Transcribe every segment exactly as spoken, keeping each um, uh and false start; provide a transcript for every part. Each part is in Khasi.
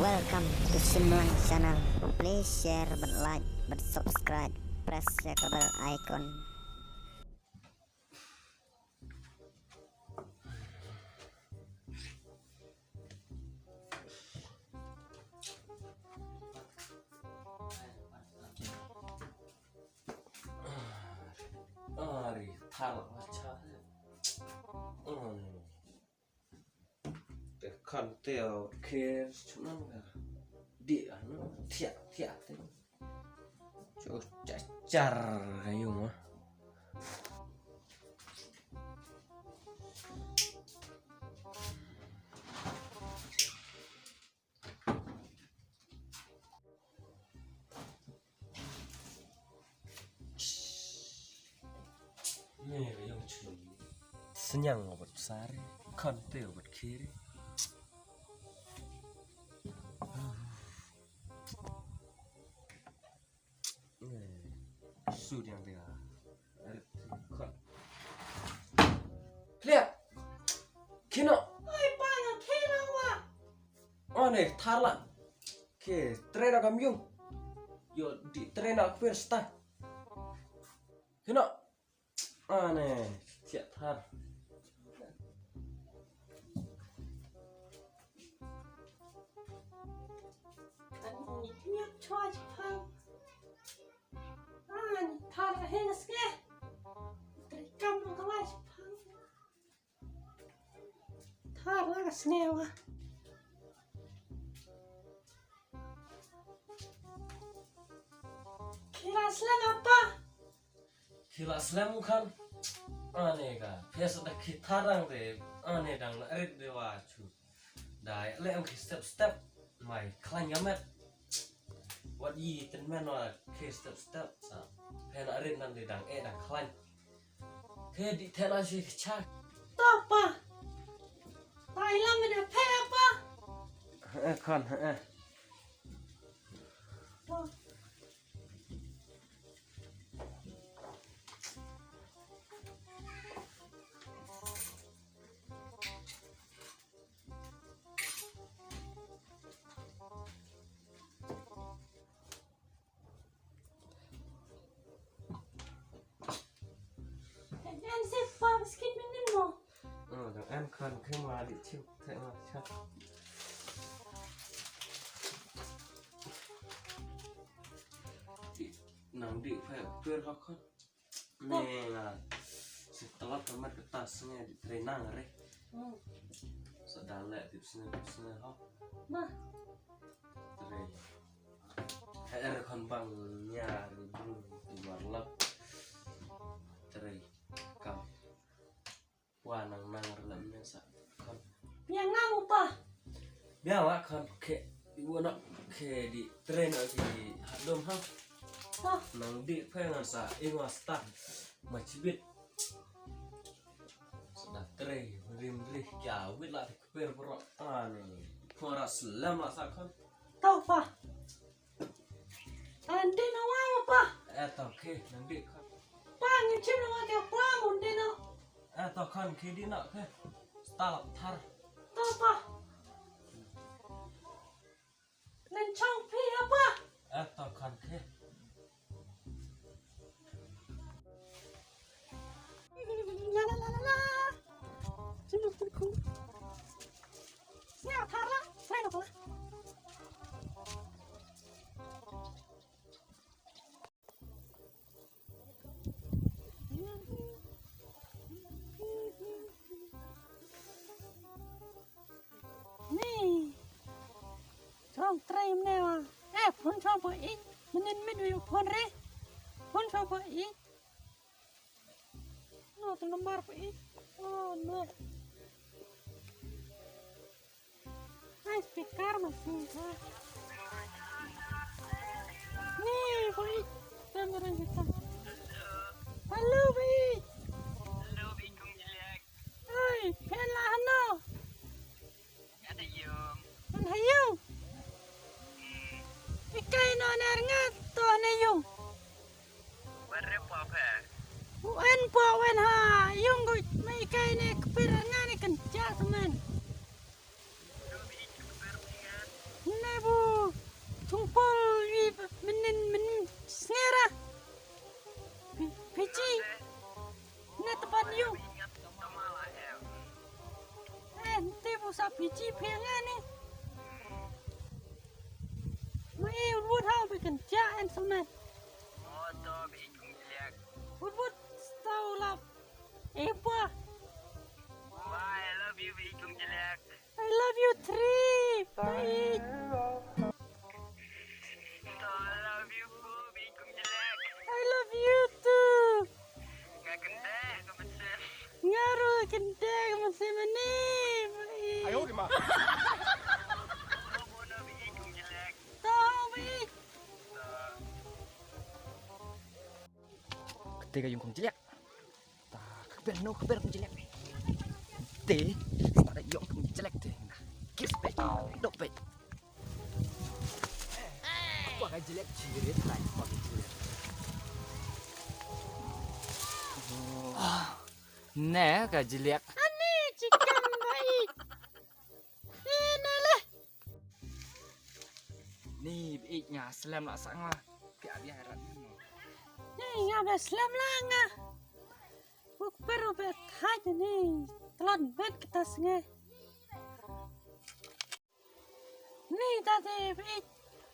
Welcome to Shimlang Channel. Please share, bad like, bad subscribe. Press the bell icon. Ari thar la cha. Te kan te au ke chunan ka. Di anu tia tia te. Chu cha char ka yung ah. Sniang wat sari, kan te wat kiri. Su diang dia. Klia. Kino. Oi pa, nga kino wa. Ane thar la. Ke train ka myung. Yo di train ka kwir sta. Kino. Ane, thiah thar. Ani nyak chwa chipang. Ani thar he na ske. Trikam na kala chipang. Thar la ka snewa. Kila slem apa? Kila slem kan. Ane ka. Pes da ki tharang de. Ane dang na rit de wa chu. Dai le ang ki step step. Mai klan yamet. Wat yi ten men wa ki step step sa. Pena rit nan de dang e dang klan. Ke di thela shi cha. To pa. Pa ila me da phe apa? Eh, kan, eh. To. Kan se pa biskit minin mo. Oh, dang en kan ke ma di chiu te ma cha. Nang di phe pher ha kan. Ne nga. Si telat ka mat ka tas nge di trei nang re. Hmm. Sa dale di sne di sne ha. Ma. Trei. Her khon bang nya ri bru di warlap. Trei. Kam. Wa nang nang ri lam ne sa. Kam. Bia nga mu pa. Bia wa kam ke. Ibu nak ke di trei nak di hadom ha. Ha. Nang di pe ngan sa ingwa star. Ma chibit. Sa da trei rim ri ya wit la di kper bro. Ani. Pora selam la sa kan. Tau pa. Ande na wa pa. Eh, to ke, nang di kan. Pa ngi chim na wa ke pa mun de no. Eh, to kan ke di na ke. Stal thar. To pa. Nan chong phi apa? Eh, to kan ke. La la la la la. Chim na ku. Sia thar la, sai na la. Ni. Chong trei mne wa. Eh, phone chong pa i. Mne mit wi phone re. Phone chong pa i. No, tu number pa i. Oh, no. Ai, speaker masih ha. Ni, bui. Tem orang kita. Hello, bui. Hello, bui, kong jelek. Ai, pela hano. Ada yung. An hayung. Hmm. Ikai no ner ngat to na yung. Wan re po phe. Wan po wan ha yung gu mai kai ne kpir nga ne kan cha teman. Lu bi kpir ngan. Ne Sa phi chi phi nga ni. Mai wut hau phi kan cha en samen. Wut wut stau lap. Eh pa. I love you three. Bye. I love you too. Nga ruh kynde ka mynsiem ani. Bye. To bye. Kate ka ïung kong jlek. Ta ka ber no ka ber kong jlek. Te ta da ïung kong jlek te. Kiss peit. Dok peit. Apa ka jlek jirit lai apa ka jlek. Ne ka jlek. Ani chicken bait. Ni beit nga slem la sa nga. Pia bia rat ni. Ni nga ba slem la nga. Buk peru bet haj ni. Tlan bet kita snge. Ni tadi beit.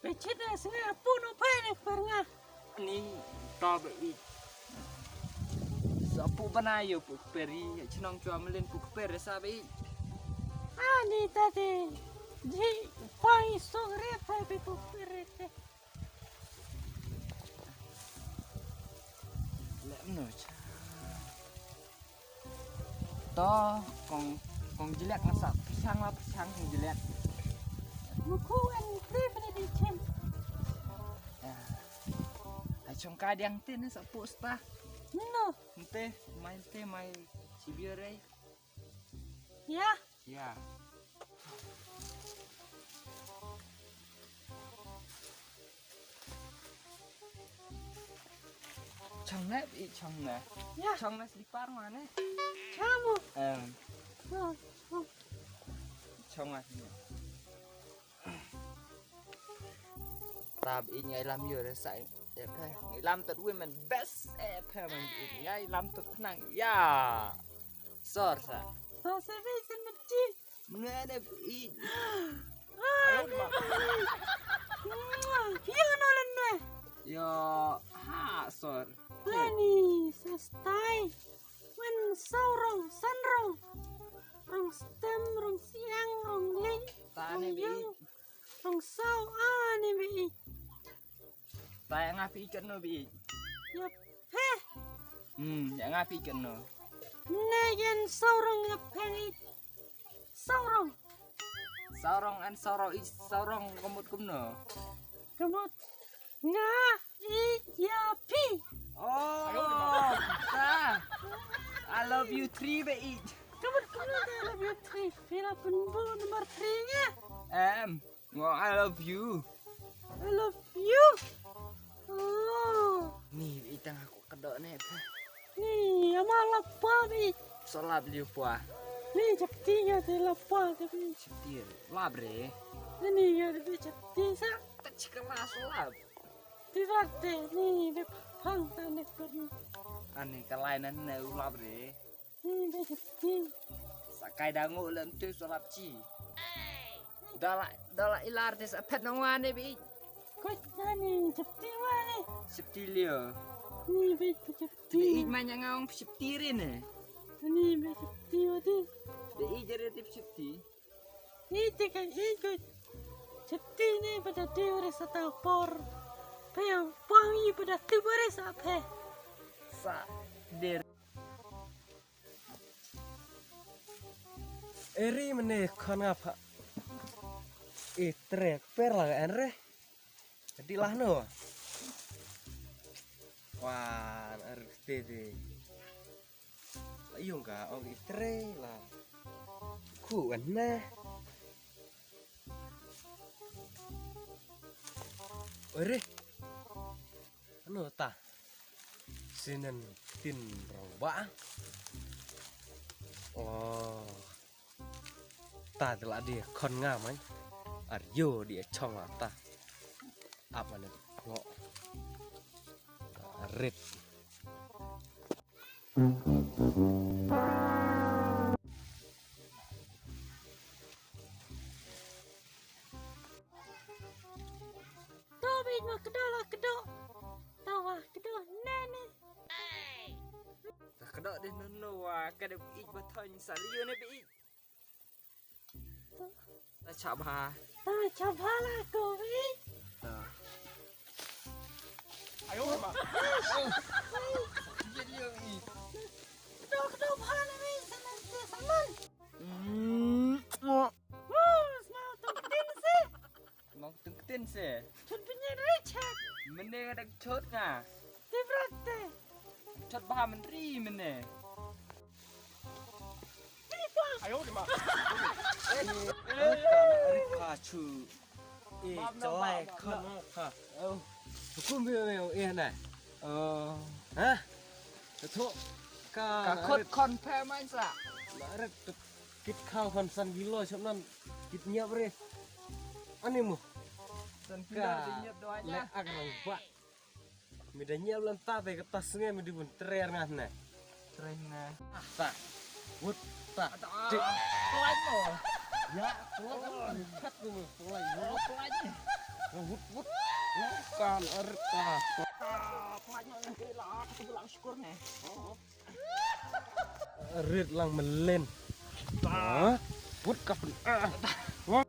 Beit chita snge punu pai ni per nga. Ni ta beit. Sa pu bana yo pu peri chnong chua melin pu per sa beit. Ani tadi. Ji pai song re pai pu per. Lem no cha. To kong kong jlek nga sa pyrshang la pyrshang kong jlek. Muku an pre pre di chem. Ai chong ka diang te ne sa posta. No. Nte mai nte mai chibiore. Ya. Ya. Chong ne i chong ne. Ya. Chong ne slipar ma ne. Chong. Em. Chong. Chong ma ne. Tab i ngai lam yo re sai. Ep he ngai lam tat women best ep he man i ngai lam tat nang ya. Sor sa. Sor sa be sen mati. Ngan ep i. Pia no lan ne. Yo ha sor. Lani sestai. Wen sau rong san rong. Rong stem rong siang rong lei. Ta ne bi. Rong sau a ne bi. Ta ya nga pi ken no bi. Yap he. Hmm ya nga pi ken no. Ne yen sau rong yap he. Saurong. Saurong an saurong i saurong kemut kumno. Kemut nga i ya pi. Oh ta. I love you three be i. Kemut kumno I love you three. Pila pun bu nomor three nya. Em ngo I love you. I love you. Oh. Ni itang aku kedok ne. Ni ama lapa bi. Solap liu pua. Ni chapti nga te lapa te bi. Chapti lap re. Ni nga te bi chapti sa. Tak chikala solap. Ti rak te ni bi pang ta ne kun. Ani kalai nan ne ulap re. Ni be chapti. Sa kai da ngu lem tu solap chi. Dala dala ilar te sa pet nong wan ne bi. Kot nani chapti wan ne. Chapti lio. Ni be chapti. Be ij manya ngaung chapti re ne. Ni be chapti wa di. Be ij jare tip chapti. Ni te kan ij kot. Chapti ni pada diu re sa ta por. Pe pang i pada tu re sa pe. Sa der. Eri mene khon nga pha. E trek per la en re. Di lah no. Wan er te de. La yung ka ong i tre la. Khu en na. Eri. Ano ta. Sinen tin rong ba. Oh. Ta de la de khon nga mai. Ar yo de chong ta. Ap mane ngo. Rit. Wa kdo la kdo. Ta wa kdo ne ne. Ta kdo deh nono wa ka deh ij ba thon sa liu ne bi ij. Ta cha bha. Ta cha bha la ko bi. Ta. Ayo ma. Ye liu ij. Kdo kdo bha ne bi sa nan se sa nan. Mm. Wo, sma tong tin se. Nong teng ktien se. Chut pynïaid ri chak. Mynne nga dang chut nga. Ti brat te. Chut bha mynri mynne. Ayo di ma. Ri pha chu. Eh, chalai khot. Ha. Oh. Hukum bi me eh na. Oh. Ha? Ka khot kon phe main sa. La ret. Kit khaw khan san kilo shop nan kit ñiap re. Ani mo. San kilo ka di ñiap doh le aja. Ak rang ba. Mi da ñiap lan ta te ka ta snge mi di bun trer nga ne. Trer nga. Ta. Wut ta. Dik. Tuan mo. Ya, tuan. Kat ko mo. Tuan. Tuan. Wut wut. Kan arta. Tuan mo ke la ka tu lang syukur ne. Rit lang melen. Ha? Wut ka pen. Ah. Wah.